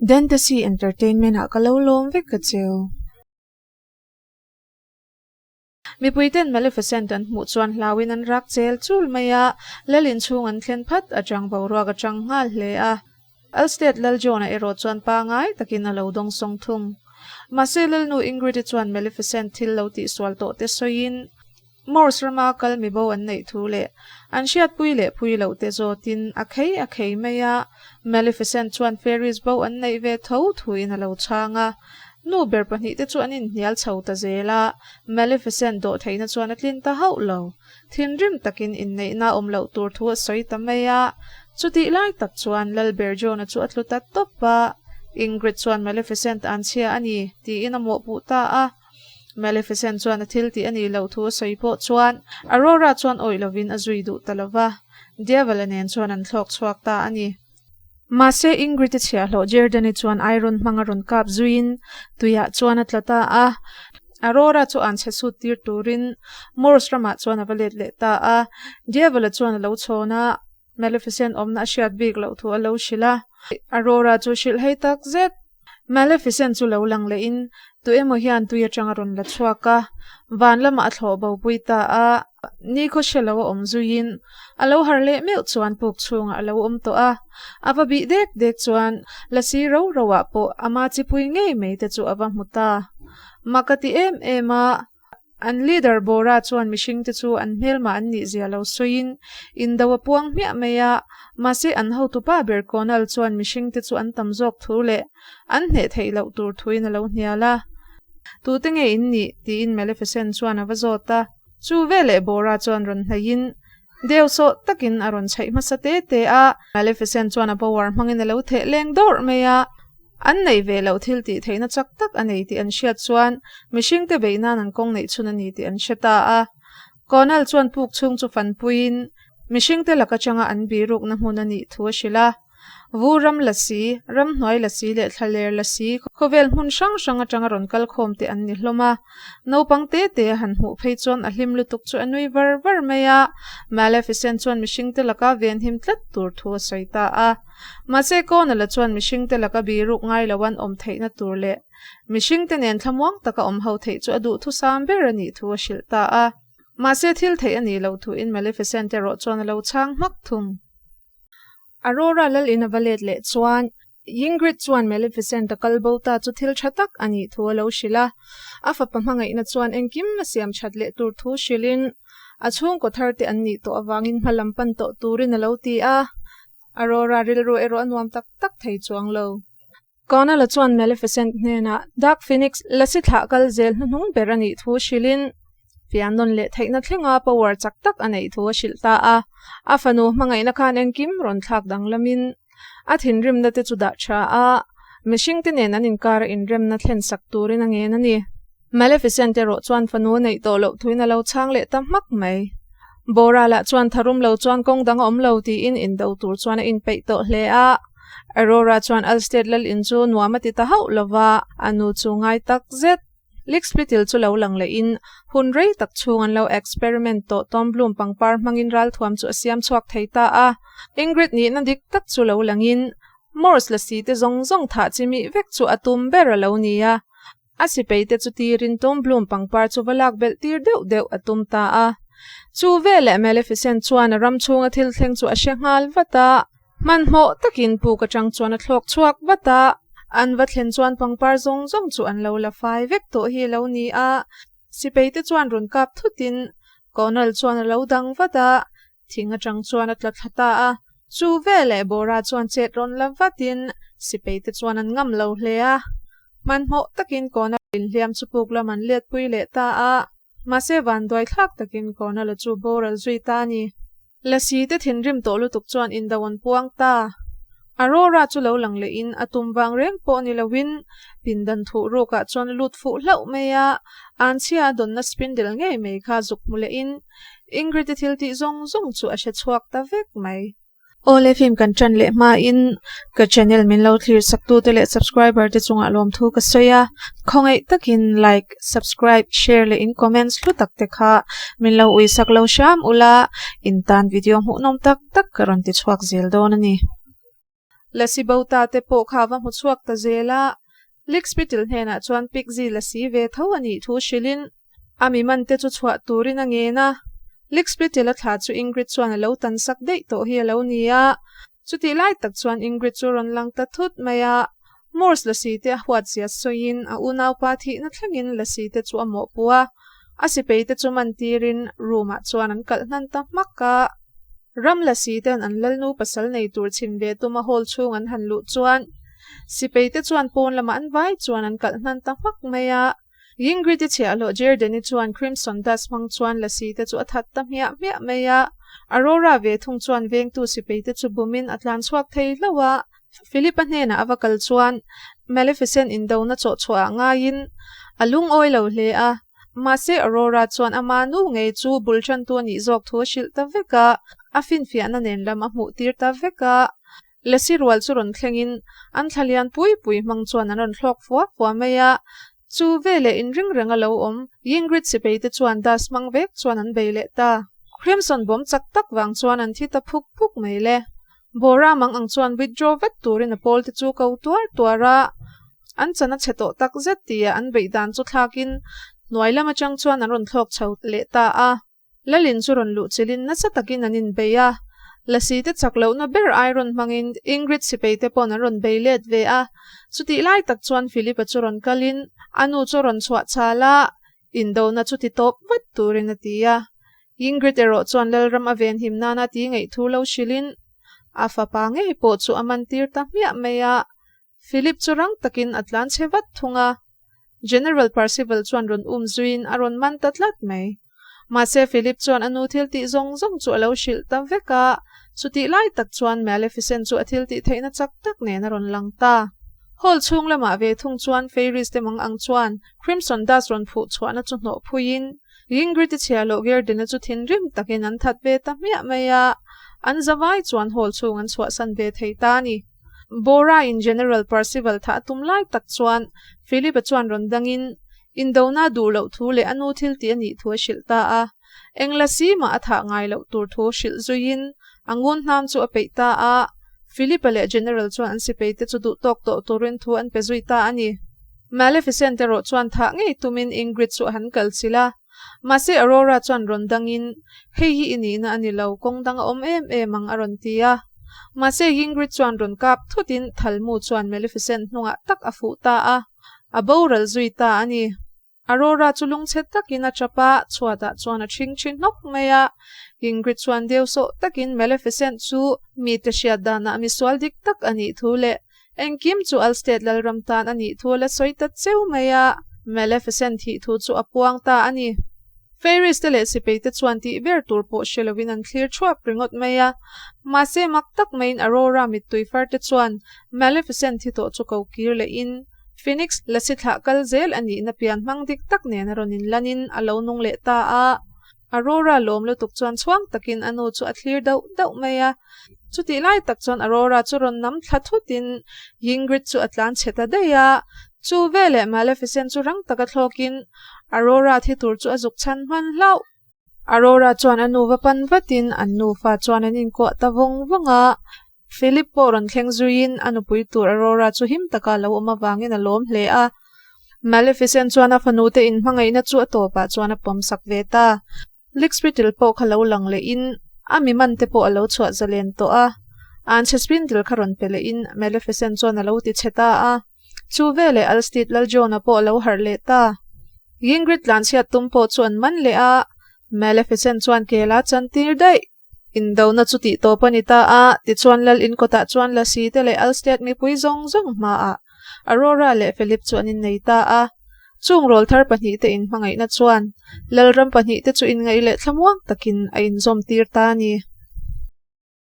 Dentasi Entertainment ah ka lo lawm vek a cheu. Mipui ten Maleficent an hmuh chuan hlauin an rak chel chul mai a, Lal inchhung an thlen phat atang boruak a chang nghal hle a. Alsted Lal John-a erawh chuan pangai takin a lo dawng sawng thung. Mahse Lalnu Ingrid-i chuan Maleficent thil lo tihsual tawh te sawiin, Morse rama kal mibo an neih thu leh an hriatpui leh phui loh te zawtin a khei a khei mai a, Maleficent chuan fairies bo an neih ve tho thuin a lo chhang a. Nu ber pahnihte chu an inhnial chho ta zel a, Maleficent dawhtheihna chuan a tlin ta hauh lo. Thinrim takin inneihna awm loh tur thu a sawi ta mai a, chutih lai tak chuan Lalber John-a chu a tlu ta tawp a, Ingrid chuan Maleficent an chhia a ni tiin a mawhpuh ta a. Maleficent chuan a thil tih a nih loh thu a sawi pawh chuan Aurora chuan awih lovin a zui duh ta lo va, Diavel-a nen chuan an thlawk chhuak ta a ni. Mahse Ingrid-i chhiahhlawh Jerdan-i chuan iron hmang a rawn kap zuiin tuiah chuan a tla ta a. Aurora chu an chhe sut tir turin Morse ramah chuan a va let leh ta a. Diavel-a chuan a lo chhawn a, Maleficent awmna a hriat bik loh thu a lo hrilh a. Aurora chu hrilh hei tak zet. Maleficent chu lo lang lehin tu emaw hian tui atang a rawn la chhuak a, van lamah a thlawh bo pui ta a. Nikhaw hre lo a awm zuiin a lo har leh meuh chuan puk chhungah a lo awm tawh a. A va bih dek dek chuan lasi ro roah pawh ama chipui ngei mai te chu a va hmu ta. Mak a ti em em a. An leader Bora chuan mihringte chu an hmelmah an nih zia lo sawiin indo a puang hmiah mai a, mahse an hotupa ber Conal chuan mihringte chu an tam zawk thu leh an hneh theih loh tur thuin a lo hnial a. Tute nge in nih? tiin Maleficent chuan a va zawt a. Chu veleh Bora chuan rawn hnaihin deu sawh takin a rawn chhaih hmasa te te a. Maleficent chuan a power hmangin a lo theh leng dawrh mai a. An neih ve loh thil tih theihna chak tak a nei tih an hriat chuan mihringte beih nan an kawng neih chhun a ni tih an hre ta a. Conal chuan puk chhung chu fanpuiin mihringte lak atanga an birukna hmun a nih thu a hrilh a. Vu ram la si, ramhnuai la si leh thlaler la si khawvel hmun hrang hrang atanga rawn kal khawm te an ni hlawm a. Naupang te te a han hmuh phei chuan a hlim lutuk chu a nui var var mai a. Maleficent chuan mihringte laka venhim tlat tur thu a sawi ta a. Mahse Conal-a chuan mihringte laka biruk ngai lo an awm theihna tur leh mihringte nen thlamuang taka awm ho theih chu a duhthusam ber a nih thu a hrilh ta a. Mahse thil theih a nih loh thuin Maleficent erawh chuan a lo chhang hmak thung. Aurora lal in a va let leh chuan Ingrid chuan Maleficent a kal bo ta chu thil tha tak a nih thu a lo hrilh a. A fapa hmangaihna chuan engkim a siam that leh tur thu hrilhin a chhungkaw thar te an nih tawh avangin hma lam pan tawh turin a lo ti a. Aurora rilru erawh a nuam tak tak thei chuang lo. Conal-a chuan Maleficent hnenah Dark Phoenix lasi thlah kal zel hnuhnung ber a nih thu hrilhin fian nawn leh theihna thlenga power chak tak a neih thu a hrilh ta a. A fanu hmangaihna khan engkim rawn thlak danglamin a thinrimna te chu dah tha a, mihringte nen an inkara inremna thlen sak turin a ngen a ni. Maleficent erawh chuan fanu a neih tawh loh thuin a lo chhang leh ta hmak mai. Bora lah chuan tharum lo chuan kawng dang a awm lo tiin indo tur chuan a inpeih tawh hle a. Aurora chuan Alsted lal in chu nuam a ti ta hauh lo va, a nu chu ngai tak zet. Lixpitil chu lo lang lehin hun rei tak chhung an lo experiment tawh Tom Bloom pangpar hmangin ralthuam chu a siam chhuak thei ta a. Ingrid nihna dik tak chu lo langin Morse lasi te zawng zawng thah chi mih vek chu a tum ber a lo ni a. A sipai te chu tirin Tom Bloom pangpar chu va lak belh tir deuh deuh a tum ta a. Chu veleh Maleficent chuan a ram chhunga thil thleng chu a hre nghal vat a. Hmanhmawh takin puk atang chuan a thlawk chhuak vat a. An va thlen chuan pangpar zawng zawng chu an lo la fai vek tawh hi a lo ni a. Sipai te chuan rawn kap thutin Conal chuan a lo dang vat a. Thing atang chuan a tla thla ta a. Chu veleh Bora chuan chet rawn la vatin sipai te chuan an ngam lo hle a. Hmanhmawh takin Kona inhliam chu puk lam an let pui leh ta a. Mahse vanduai thlak takin Kona la chu boral zui ta a ni. Lasi te thinrim tawh lutuk chuan indo an puang ta. Aurora chu lo lang lehin a tum vang reng pawh ni loin pindan thuh rukah chuan a lut fuh hlauh mai a. Anchhia a dawnna spindle ngei mai kha zuk hmu lehin Ingrid-i thil tih zawng zawng chu a hre chhuak ta vek mai. Awle film kan ṭan leh hmain ka channel min lo thlir saktute leh subscriber te chungah lawmthu ka sawi a, khawngaih takin like, subscribe, share leh in comments hlu tak te kha min lo uisak lo hram ula, in tan video hmuhnawm tak tak ka rawn ti chhuak zel dawn a ni. Lasi bo ta te pawh kha a va hmu chhuak ta zel a. Lickspittle hnenah chuan Piggy lasi ve tho a nih thu hrilhin a mi man te chu chhuah turin a ngen a. Lickspittle a thla chu Ingrid chuan a lo tan sak daih tawh hi a lo ni a. Chutih lai tak chuan Ingrid chu rawn lang ta thut mai a. Morse lasi te a huat zia sawiin a unaupa thihna thlengin lasi te chu a mawhpuh a. A sipei te chu man tirin room ah chuan an kalh hnan ta hmak a. Ram lasi ten an lalnu pasal nei tur chhim ve tuma hall chhung an han luh chuan sipei te chuan pawn lamah an vai chuan an kalh hnan ta hmak mai a. Ingrid-i chhiahhlawh Jerden-i chuan Crimson Dust hmang chuan lasi te chu a that ta hmiah hmiah mai a. Aurora ve thung chuan vengtu sipei te chu bumin a tlan chhuak thei hlauh a. Philip-a hnenah a va kal chuan Maleficent indona chawh chhuahah ngaiin a lungawi lo hle a. Mahse Aurora chuan ama nu ngei chu bul tantu a nih zawk thu a hrilh ta vek a, a finfiahna nen lam a hmuh tir ta vek a. Lasi rual chu rawn thlengin an thla lian pui pui hmang chuan an rawn thlawk fua fua mai a. Chu veleh inring reng a lo awm. Ingrid sipei te chuan dust hmang vek chuan an bei leh ta. Crimson bawm chak tak vang chuan an thi ta phuk phuk mai le. Bora mang ang chuan withdraw vat turin a pawl te chu ko tuar tuar a. An chan a chhe tawh tak zet tia an beih dan chu thlakin hnuai lam atang chuan an rawn thlawk chho leh ta a. Lalin chu rawn luh chilhin nasa takin an inbei a, Lasi te chak lohna ber Iron hmangin Ingrid sipei te pawn an rawn bei let ve a. Chutih lai tak chuan Philip-a chu rawn kalin a nu chu a rawn chhuah chhal a, indona chu ti tawp vat turin a ti a. Ingrid erawh chuan Lalram a venhim nana ti ngeihthu lo hrilhin a fapa ngei pawh chu a man tir ta hmiah mai a. Philip chu rang takin a tlan chhe vat thung a, General Percival chuan rawn um zuiin a rawn man ta tlat mai. Mahse Philip chuan a nu thil tih zawng zawng chu a lo hrilh ta vek a, chutih lai tak chuan Maleficent chu a thil tih theihna chak tak nen a rawn lang ta. Hall chhung lamah ve thung chuan Fairies te mang ang chuan Crimson Dust rawn phuh chhuahna chu hnawh phuiin Ingrid-i chhiahloh Gerdina chu thinrim takin an that ve ta hmiah mai a, an zavai chuan hall chhung an chhuahsan ve thei ta a ni. Bora in General Percival thah a tum lai tak chuan Philip-a chuan rawn dangin indona duh loh thu leh a nu thil tih a nih thu a hrilh ta a. Eng la si mah a thah ngai loh tur thu hrilh zuiin a ngun hnam chu a peih ta a. Philip-a leh General chuan an sipei te chu duh tawk tawh turin thu an pe zui ta a ni. Maleficent erawh chuan thah ngei tumin Ingrid chu a han kal chilh a. Mahse Aurora chuan rawn dangin, Hei hi i nihna a ni lo, kawng dang a awm em em ang a rawn ti a. Mahse Ingrid chuan rawn kap thutin Thalmu chuan Maleficent hnungah tak a fuh ta a, a boral zui ta a ni. Aurora chu lungchhe takin a tap a, chhuatah chuan a ṭhing ṭhi hnawk mai a. Ingrid chuan deuhsawh takin Maleficent chu mite hriat danah misual dik tak a nih thu leh Engkim chu Alsted Lalram tan a nih thu a la sawi ta cheu mai a, Maleficent thih thu chu a puang ta a ni. Fairies te leh sipei te chuan tih ber tur pawh hre lovin an thlir thuap ringawt mai a. Mahse mak tak maiin Aurora mittui far te chuan Maleficent thi tawh chu ko kir lehin Phoenix lasi thlah kal zel a nihna pian hmang dik tak nen a rawn inlanin a lo nung leh ta a. Aurora lawm lutuk chuan chhuang takin a nu chu a thlir dauh dauh mai a. Chutih lai tak chuan Aurora chu rawn nam thla thutin Ingrid chu a tlan chhe ta daih a. Chu veleh Maleficent chu rang taka thlawkin Aurora thi tur chu a zuk chhan hman hlauh. Aurora chuan a nu va pan vatin an nufa chuan an inkuah ta vawng vawng a. Philip pawh rawn thleng zuiin a nupui tur Aurora chu him taka a lo awm avangin a lawm hle a. Maleficent chuan a fanu te inhmangaihna chu a tawpah chuan a pawmsak ve ta. Lickspittle pawh kha lo lang lehin a mi man te pawh a lo chhuah zalen tawh a. Anchhe spindle kha rawn pe lehin Maleficent chuan a lo ti chhe ta a. Chu veleh Alstid Laljohn-a pawh a lo harh leh ta. Ingrid tlanchhiat tum pawh chu an man leh a, Maleficent chuan kel a chantir daih. Indona chu tih tawp a ni ta a, tichuan Lal inkawtah chuan Lasi te leh Alsted mipui zawng zawng hmaah Aurora leh Philip chu an innei ta a. Chung rawlthar pahnihte inhmangaihna chuan Lalram pahnihte chu inngaih leh thlamuang takin a inzawmtir ta a ni.